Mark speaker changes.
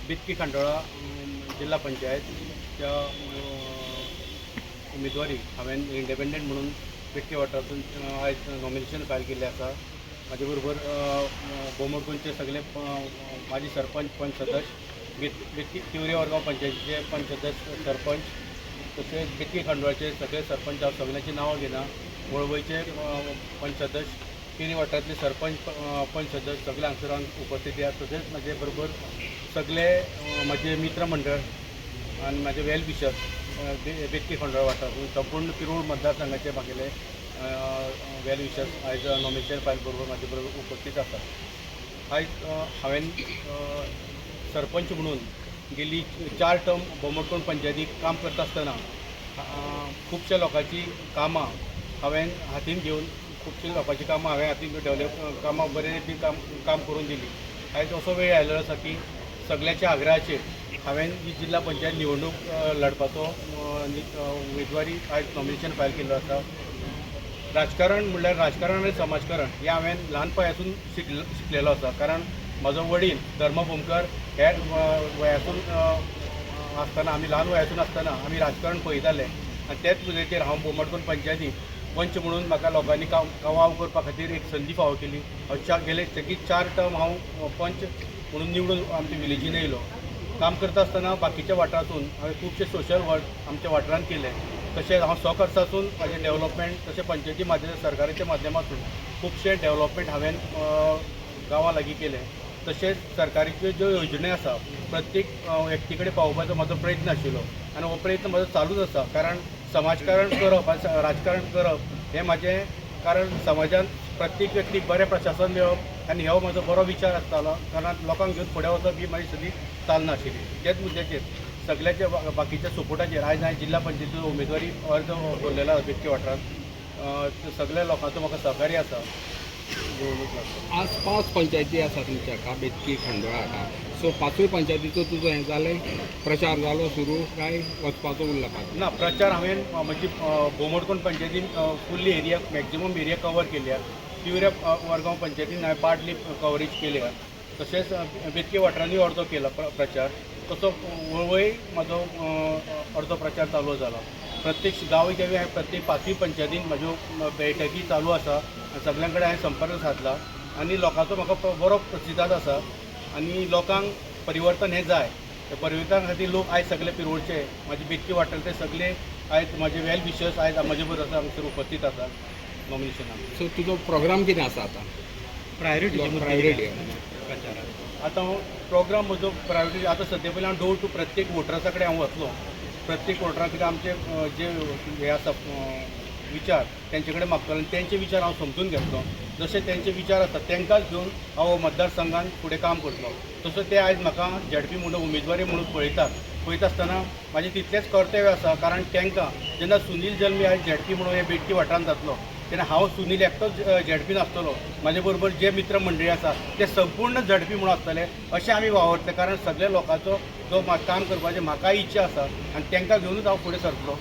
Speaker 1: बेतकी खांडोळा जिल्हा पंचायतच्या उमेदवारी हांवें इंडिपेंडंट म्हणून बेतकी वाठारांतून आयज नॉमिनेशन फायल केल्लें आसा. म्हाजे बरोबर बोमोडकोणचे सगळे माजी सरपंच, पंच सदस्य, बेतकी तिवरे वरगांव पंचायतीचे पंच सदस्य, सरपंच, तशेंच बेतकी खांडोळाचे सगळे सरपंच, हांव सगळ्यांची नांवां घेना, वळवयचे पंच सदस्य, केरी वाठारांतले सरपंच, पंच सदस्य सगळे हांगसर उपस्थिती आसा. तशेंच म्हाजे बरोबर सगळे म्हाजे मित्र मंडळ आनी म्हाजे वेल विशर्स बेतकी खांडोळा वाठारांतून संपूर्ण पिरूळ मतदारसंघाचे म्हागेले वेल विशर्स आयज नॉमिनेशन फायल बरोबर म्हाजे बरोबर उपस्थित आसा. आयज हांवें सरपंच म्हणून गेली 4 टर्म बोमोडकोण पंचायतीक काम करता आसतना खुबश्या लोकांची कामां हांवें हातीन घेवन, खुबश्या लोकांची कामां हांवें हातीन घेवन डेवलप कामां बरे रितीन काम काम करून दिली. आयज असो वेळ आयिल्लो आसा की सगळ्यांच्या आग्रहाचेर हांवें ही जिल्हा पंचायत निवडणूक लढपाचो उमेदवारी आयज नॉमिनेशन फायल केल्लो आसा. राजकारण म्हणल्यार राजकारण आनी समाजकारण हें हांवें ल्हानपणासून शिकलेलो आसा, कारण म्हजो वडील धर्मा भोमकर हे वयासून आसतना, आमी ल्हान वयासून आसतना आमी राजकारण पळयताले आनी तेच मुद्द्याचेर हांव बोमडकोण पंचायतीक पंच म्हणून म्हाका लोकांनी काम वावर करपा खातीर एक संदी फावो केली. हांव गेले सेगीत 4 टर्म हांव पंच म्हणून निवडून आमच्या विलेजीन येयलो. काम करता आसतना बाकीच्या वाठारांतून हांवें खुबशे सोशल वर्क आमच्या वाठारांत केले. तशेंच हांव स्वखर्चासून म्हाजें डेवलपमेंट, तशें पंचायती माध्यम, सरकाराच्या माध्यमातून खुबशे डेवलपमेंट हांवें गांवां लागीं केलें. तशेंच सरकारीच्यो ज्यो योजण्यो आसा प्रत्येक व्यक्ती कडेन पावोवपाचो म्हाजो प्रयत्न आशिल्लो आनी हो प्रयत्न म्हजो चालूच आसा, कारण समाजकारण करप आनी राजकारण करप हें म्हाजें, कारण समाजान प्रत्येक व्यक्तीक बरें प्रशासन मेळप आनी हो म्हजो बरो विचार आसतालो, कारण लोकांक घेवन फुडें वचप ही म्हाजी सदींच चालना आशिल्ली. त्याच मुद्द्याचेर सगळ्याच्या बाकीच्या सपोर्टाचेर आयज हांवें जिल्हा पंचायतीचो उमेदवारी अर्ज भरलेलो आसा बेतकी वाठारांत. सगळ्या लोकांचो म्हाका सहकार्य आसा निवडणूक लढपाक.
Speaker 2: आज 5 पंचायती आसा तुमच्या हाका बेतकी खांडोळा हाका, सो 5 पंचायतीचो तुजो हें जालें, प्रचार जालो सुरू काय वचपाचो उरला बाकी?
Speaker 1: ना, प्रचार हांवें म्हजी बोमोडकोण पंचायतीन fully area, maximum area cover केल्या. तिवऱ्या वरगांव पंचायतीन हांवें पार्टली कवरेज केल्या. तशेंच बेतकी वाठारांनी अर्दो केला प्रचार, तसो वळवय म्हाजो अर्दो प्रचार चालू जाला. प्रत्येक गांव गांवी हांवें प्रत्येक 5 पंचायतीन म्हाज्यो बैठकी चालू आसा आनी सगळ्यां कडेन हांवें संपर्क सादला आनी लोकांचो म्हाका बरो प्रतिसाद आसा आनी लोकांक परिवर्तन हें जाय. त्या परिवर्तना खातीर लोक आयज सगळे पिरोडचे म्हाजे बेतकी वाठारांतले सगळे आयज म्हाजे वेल विशर्स आयज म्हाजे बरोबर हांगसर उपस्थित आसा नॉमिनेशनाक.
Speaker 2: सो तुजो प्रोग्राम कितें आसा आतां?
Speaker 1: प्रायोरिटी
Speaker 2: प्रायोरिटी
Speaker 1: प्रचाराक आतां हांव प्रोग्राम म्हजो प्रायोरिटी आतां सद्या पयलीं हांव डोर टू प्रत्येक वोटर्सा कडेन हांव वतलो. प्रत्येक वोटरा कडेन आमचे जे हे आसा विचार तेंचे कडेन मागतलो आनी तेंचे विचार हांव समजून घेतलो. जशे तेंचे विचार आसा तेंकांच घेवन हांव मतदारसंघान फुडें काम करतलो. तसो ते आयज म्हाका झेडपी म्हणून उमेदवारी म्हणून पळयतात. पळयता आसतना म्हाजें तितलेंच कर्तव्य आसा, कारण तांकां जेन्ना सुनील जल्मी आयज झेडपी म्हणून हे बेतकी वाठारांत जातलो तेन्ना हांव सुनील एकटोच झेडपी नासतलो, म्हाजे बरोबर जे मित्र मंडळी आसा ते संपूर्ण झेडपी म्हणून आसतले अशें आमी वावरतले, कारण सगळ्या लोकांचो जो काम करपाची म्हाकाय इच्छा आसा आनी तांकां घेवनूच हांव फुडें सरतलो.